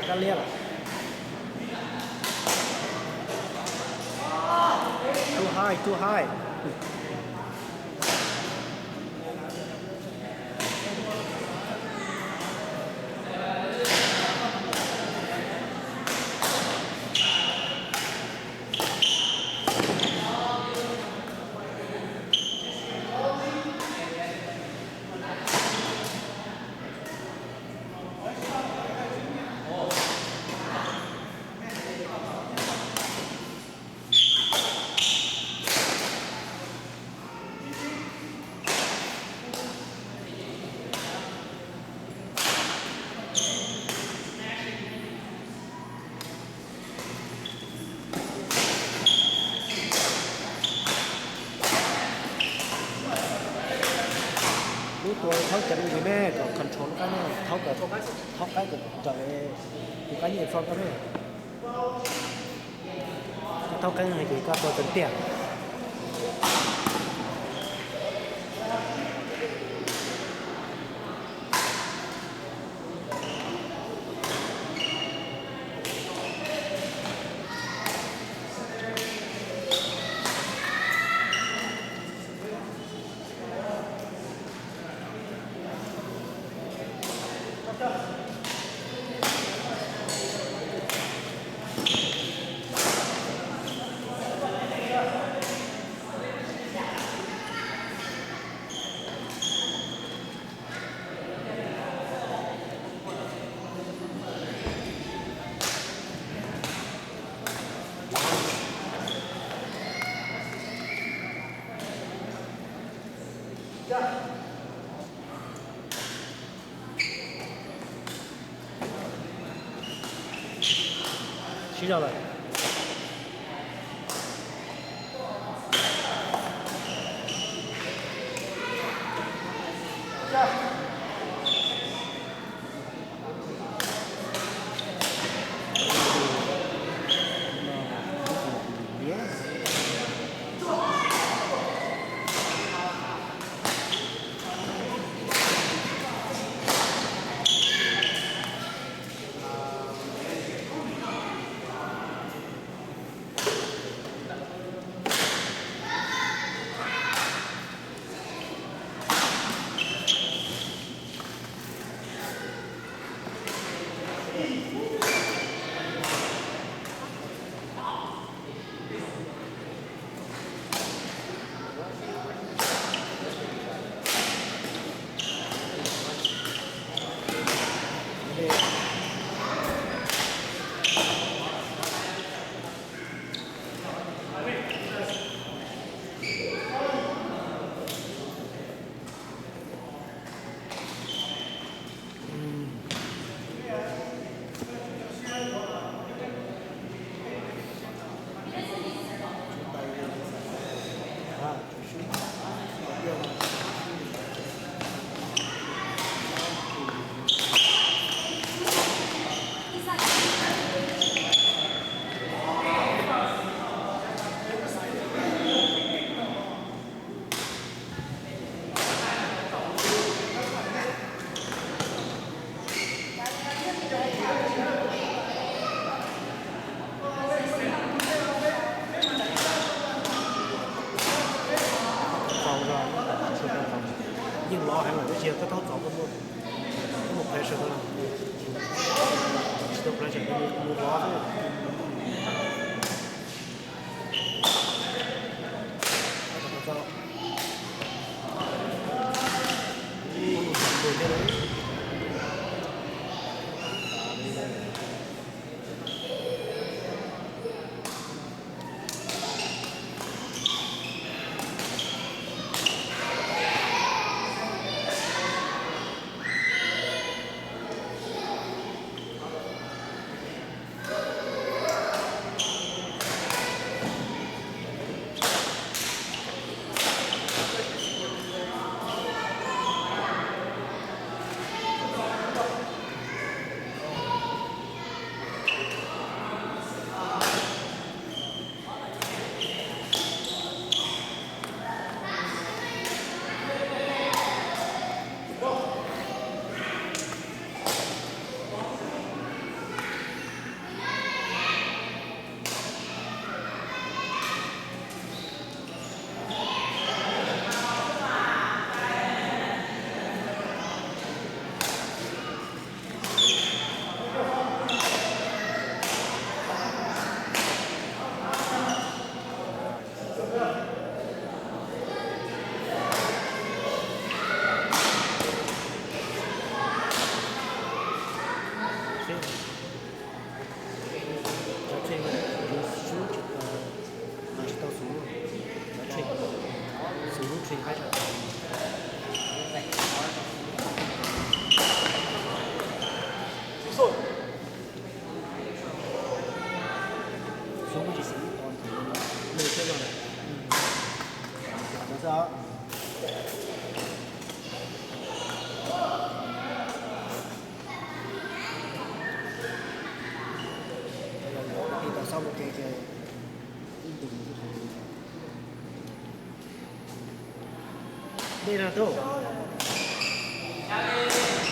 Kab liab lawm. Too high, too high. Lub tua thaub ceev li me kom control lub qab ne, thaub kom, thaub qaib kom raws li tus qab nyiaj fo koj ne. Koj thaub qeeb ces koj tua tsees tiag. Sib zog lawm. Tab sis koj thaub txov koj muaj, koj muaj pressure koj los, tsis tau pressure koj mus vov xwb. Koj tau txov, mus ntawm ntawd. Cov tseg, cov tseg, cov tseg, tsis tau xus, cov tseg, xus lub tseg qab tseg. Xus kuj tsis xus, ntawd xwb. Tiv tau xab ua ke ces ib ntus mus xwb. Dej no tub.